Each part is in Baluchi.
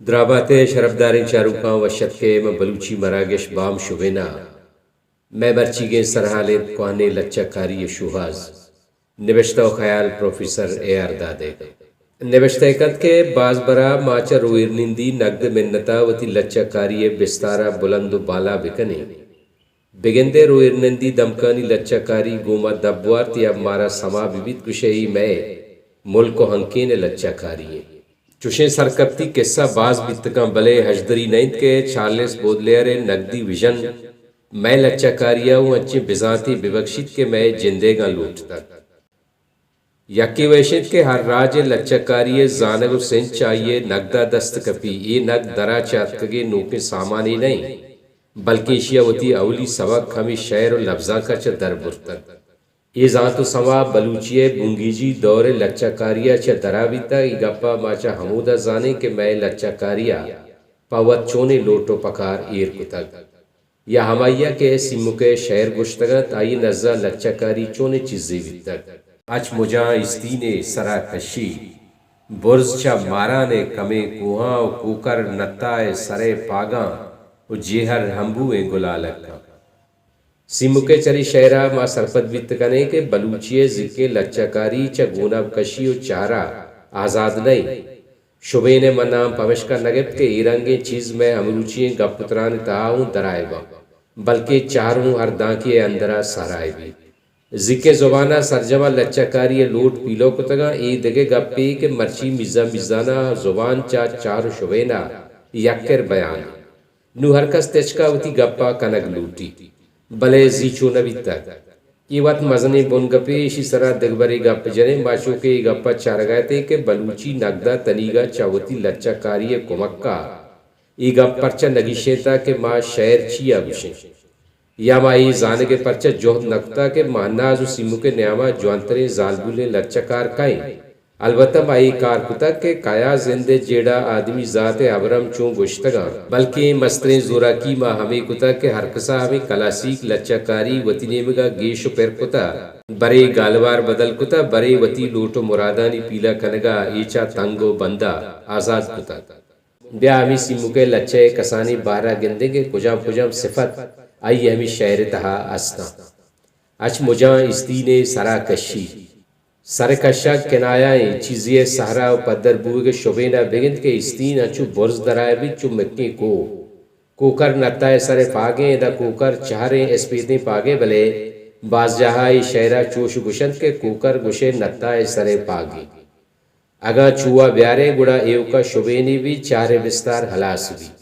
درابات ءِ شرپداریں چاروکاں، وش اتک ئے ماں بلوچی مراگش بام شبین ءَ۔ مئے مرچیگیں سرحال اِنت کوہنیں لچہ کاری ءِ شوہاز۔ نبشتہ ءُ خیال پروفیسر اے آر دادگ۔ نبشتہ کنت کہ باز برا ما چہ روئیرنندی نگد منت ءَ وتی لچہ کاری ءِ بستار ءَ بلند ءُ بالا بکنیں۔ بگندئے روئیرنندی دمکانی لچہ کاری گوں ما دپ بوارت یا مارا سما بہ بیت، گوشئے اے مئے ملک ءُ ہنکین ءِ لچہ کاری اِنت۔ چشیں سرکپتی کسہ باز بیتکاں، بلے ہژدری نہ اِنت کہ چارلس بودلیئر ءِ نگدی وژن مئے لچہ کاری ءَ اوں انچیں بزانتے بہ بکشیت کہ مئے جندئیگاں لوٹتگ۔ یکے وَ ایش اِنت کہ ہر راج ءِ لچہ کاری ءِ زانگ ءُ سنچ آئی ءِ نگد ءَ دست کپی۔ اے نگد درا چہ اتکگیں نوکیں سامانے نہ اِنت، بلکیں ایشی ءَ وتی اولی سبک ہمے شئیر ءُ لبزانک ءَ چہ در برتگ۔ اے زانت ءُ سما بلوچی ءِ بنگیجی دور ءِ لچہ کاری ءَ چہ درا بیتگ۔ اے گپ ءَ ما چہ ہمودا زانیں کہ مئے لچہ کاری ءَ پہ وت چونیں لوٹ ءُ پکار ایر کتگ۔ یا ہمائی ءَ کہ سیمک ءِ شئیر گوشتگ اَنت، آئی ءِ نز ءَ لچہ کاری چونیں چیزے بیتگ؟ اچ مجاں استین ءِ سرا کشی، برز چہ ماران ءِ کمیں کوہاں ءُ کوکر نتا ءِ سر ءِ پاگاں ءُ جیہر ہمبوئیں گلالکاں۔ سیمک ءِ چرے شئیر ءَ ما سرپد بیت کنیں کہ بلوچی ءِ زیکیں لچہ کاری چہ گوناب کشی ءُ چہر ءَ آزاد نہ اِنت۔ شبین ءِ من نام پمشکا نہ گپت کہ اے رنگیں چیز مئے ہمروچی ئیں گپ ءُ تران ءِ تہا اوں درائباں، بلکیں چہر اوں ہر دانکے ءِ اندر ءَ سہرائبی۔ زیکیں زبان ءَ سرجم ءَ لچہ کاری ءِ لوٹ پیلو کتگاں۔ اے دگہ گپے کہ مرچی میزان میزان ءَ زبان چہ چہر ءُ شبین ءَ یکر بیان اِنت۔ نوں ہر کس تچک ءَ وتی گپ ءَ کنگ لوٹیت، بلے زی چو نہ بیتگ۔ اے وت مزنیں بنگپے، ایشی سرا دگہ برے گپ جنیں۔ ما چو کہ اے گپ ءَ چارگ ءَ اتیں کہ بلوچی نگد ءَ تنیگا چہ وتی لچہ کاری ءِ کمک ءَ اے گپ پرچا نہ گیشینتگ کہ ما شئیر چیا گوشیں؟ یا ما اے زانگ ءِ پرچا جہد نہ کتگ کہ مہناز ءُ سیمک ءِ نیاما جوانتریں زالبولیں لچہ کار کئے اِنت؟ البتہ ما اے کار کتگ کہ کیا زند ءِ جیڑہ آدمی زات ءِ ہبرم چوں گوشتگاں، بلکیں مستریں زوراکی ما ہمے کتگ کہ ہرکسا ہمے کلاسیک لچہ کاری وتی نیمگا گیش ءُ پر کتہ، برے گالوار بدل کتہ، برے وتی لوٹ ءُ مرادانی پیلہ کنگا اے چہ تنگ ءُ بندا آزاد کتگ۔ بیا ہمے سیمک ءِ لچہ ءِ کسانیں بہرا گندیں کہ کجام کجام صفت آئی ءِ ہمے شئیر ءِ تہا استاں۔ اچ مجاں استین ءِ سرا کشی۔ سر کشگ کنایہ ایں، چیزے ءِ سہرا ءُ پدر بوئگ ءِ شبین ءَ بگند کہ استین انچو برز درائبیت چو مکیں کوہ۔ کوکر نتا ءِ سر ءِ پاگیں، ادا کوکر چہریں اسپیتیں پاگے، بلے باز جاہا اے شئیر ءَ چوش گوشنت کہ کوکر گوشئے نتا ءِ سر ءِ پاگیں۔ اگاں چو ءَ بیارئے گڑا ایوک ءَ شبینے بیت، چہر ءِ بستار ہلاس بیت۔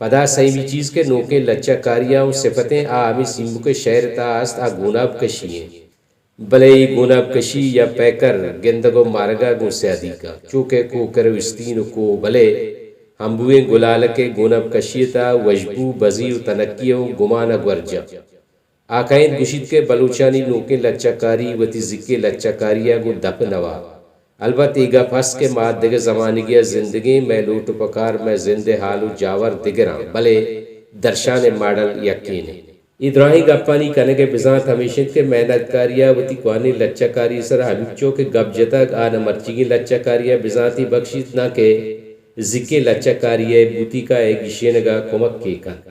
پدا سئیمی چیز کہ نوکیں لچہ کاری ءَ اوں صفتیں، آ ہمے سیمک ءِ شئیر ءِ تہا است، آ گوناب کشی ایں۔ بلے اے گوناب کشی یا پیکر گندگ ءُ مارگ ءَ گوں سیادی کنت، چو کہ کوکر ءُ استین ءُ کوہ، بلے ہمبوئیں گلالک ءِ گوناب کشی ءِ تہا وشبو، بزی ءُ تنکی ءُ گمان ءَ گورجاں۔ آ کئیت گوشیت کہ بلوچانی نوکیں لچہ کاری وتی زیکیں لچہ کاری ءَ گوں دپ نوا۔ البت اے گپ ہست کہ ما دگہ زمانگے ءَ زندگیں، مئے لوٹ ءُ پکار، مئے زند ءِ ہال ءُ جاور دگراں، بلے درشان ءِ ماڈل یکین اِنت۔ اے دراہیں گپانی کنگ ءِ بزانت ہمیش اِنت کہ مئے نگدکاری ءَ وتی کوہنیں لچہ کاری ءِ سرا ہمینچو کہ گپ جتگ، آ نہ مرچیگیں لچہ کاری ءَ بزانتے بکشیت، ناں کہ زیکیں لچہ کاری ءِ بوتیکا ءِ گیشینگ ءَ کمکے کنت۔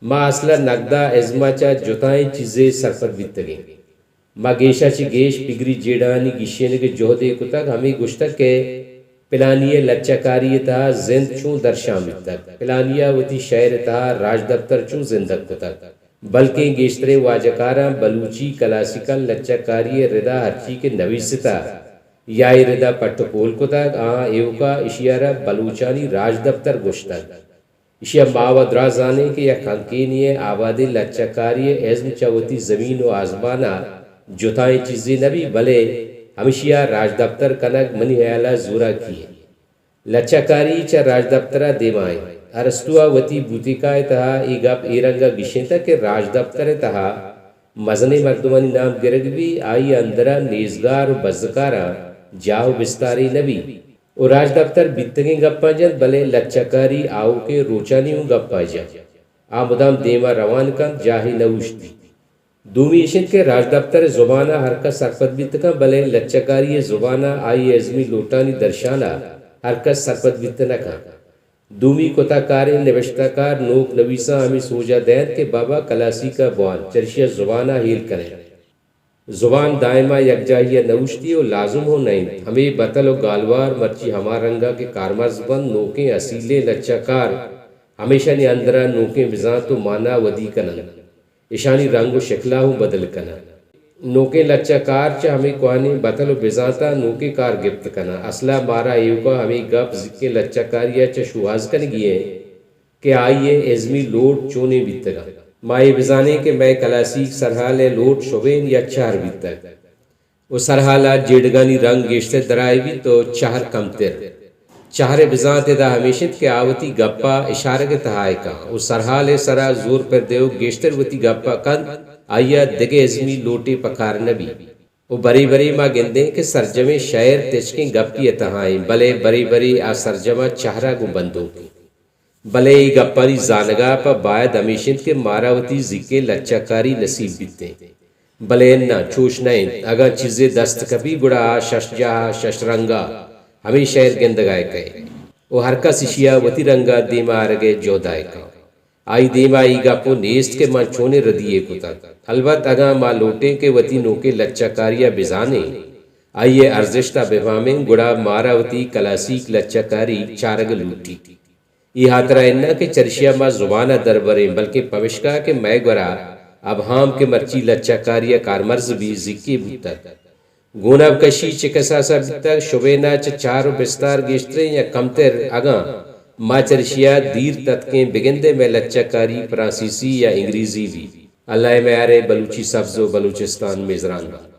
ما اسل ءَ نگد ءَ ازم ءَ چہ جتائیں چیزے سرپد بیتگیں۔ ما گیش ءَ چہ گیش پگری جیڑہانی گیشینگ ءِ جہدے کتگ، ہمے گوشتگ کہ پلانی ءِ لچہ کاری ءِ تہا زند چوں درشان بیتگ، پلانی ءَ وتی شئیر ءِ تہا راجدپتر چوں زندگ کتگ، بلکیں گیشتریں واجکاراں بلوچی کلاسیکل لچہ کاری ءِ ردا ہرچی کہ نویستہ یا اے ردا پٹ ءُ پول کتگ، آہاں ایوک ءَ ایشی ءَ را بلوچانی راجدپتر گوشتگ۔ ایشی ءَ ما وَ دراہ زانیں کہ یک ہنکینے ءِ آبادیں لچہ کارے ءِ ازم چہ وتی زمین ءُ آزمان ءَ جتائیں چیزے نہ بیت، بلے ہمیشی ءَ راجدپتر کنگ منی ہیال ءَ زوراکی اِنت۔ لچہ کاری چہ راجدپتر ءَ دیما اِنت۔ ارسطو ءَ وتی بوتیکا ءِ تہا اے گپ اے رنگ ءَ گیشینتگ کہ راجدپتر ءِ تہا مزنیں مردمانی نام گرگ بیت، آئی ءِ اندر ءَ نیزگار ءُ بزکاراں جاہ ءُ بستارے نہ بیت۔ ءُ راجدپتر بیتگیں گپاں جنت، بلے لچہ کاری آؤکیں روچانی اوں گپا جنت۔ آ مدام دیما روان کنت، جاہے نہ اوشتیت۔ دومی ایش انت کہ راجدپتر ءِ زبان ءَ ہر کس سرپد بیت کنت، بلے لچہ کاری ءِ زبان ءَ آئی ءِ ازمی لوٹانی درشان ءَ ہر کس سرپد بیت نہ کنت۔ دومی کتہ کاریں نبشتہ کار نوک نویساں ہمے سوج ءَ دئینت کہ بابا کلاسیک ءَ بوان، چرشی ءَ زبان ءَ ہیل کنئے۔ زبان دائم ءَ یکجاہی ءَ نہ اوشتی ءُ لازم ہوں نہ انت۔ ہمے بتل ءُ گالوار مرچی ہما رنگ ءَ کہ کارمرز بنت، نوکیں اصیلیں لچہ کار ہمیشانی اندر ءَ نوکیں بزانت ءُ مانا ودی کن انت۔ اشانی رنگ ءُ شکل ءَ ہوں بدل کناں۔ نوکیں لچہ کار چہ ہمے کوہنیں بتل ءُ بزانتاں نوکیں کار گپت کناں۔ اسل ءَ مارا ایوک ءَ ہمے گپ زیکیں لچہ کاری ءَ چہ شوہاز کنگی انت کہ آئی ءِ ازمی لوٹ چونیں بیتگ انت۔ ما اے بزانیں کہ مئے کلاسیک سرحال ءِ لوٹ شبین یا چہر بیتگ۔ ءُ سرحال ءَ جیڑگانی رنگ گیشتر درائے بیت ءُ چہر کمتر۔ چہر ءِ بزانت ادا ہمیش انت کہ آ وتی گپ ءَ اشارگ ءِ تہا ءَ کن ءُ سرحال ءِ سرا زور پر دیوک گیشتر وتی گپ ءَ کنت، آئی ءَ دگہ ازمی لوٹے پکار نہ بیت۔ ءُ برے برے ما گندیں کہ سرجمیں شئیر تچکیں گپے ءِ تہا انت، بلے برے برے آ سرجم ءَ چہر ءَ گوں بندوک انت۔ بلے اے گپانی زانگ ءَ پہ باید ہمیش انت کہ مارا وتی زیکیں لچہ کاری نصیب بیتیں۔ بلے اناں، چوش نہ انت۔ اگاں چیزے دست کپی، گڑا آ شش جاہ ءَ شش رنگ ءَ ہمے شئیر گندگ ءَ کئیت ءُ ہرکس ایشی ءَ وتی رنگ ءَ دیم ءَ آرگ ءِ جہد ءَ کنت۔ آئی دیم ءَ اے گپ ءُ نیست کہ من چونیں ردی یے کتگ۔ البت اگاں ما لوٹیں کہ وتی نوکیں لچہ کاری ءَ بزانیں، آئی ءِ ارزشت ءَ بفہمیں، گڑا مارا وتی کلاسیک لچہ کاری چارگ لوٹیت۔ اے ہاترا اناں کہ چرشی ءَ ما زبان ءَ دربریں، بلکیں پمشکا کہ مئے گورا ابہام کہ مرچی لچہ کاری ءَ کارمرز بیت، زیکے بوتگ۔ گون ءَ بکشی چہ کساس ءَ بیتگ، شبین ءَ چہ چہر ءُ بستار گیشتریں یا کمتر، اگاں ما چرشی ءَ دیر تتکیں، بگندئے مئے لچہ کاری پرانسیسی یا انگریزی بیت۔ اللہ ءِ میار ءِ بلوچی سبز ءُ بلوچستان میزران بات۔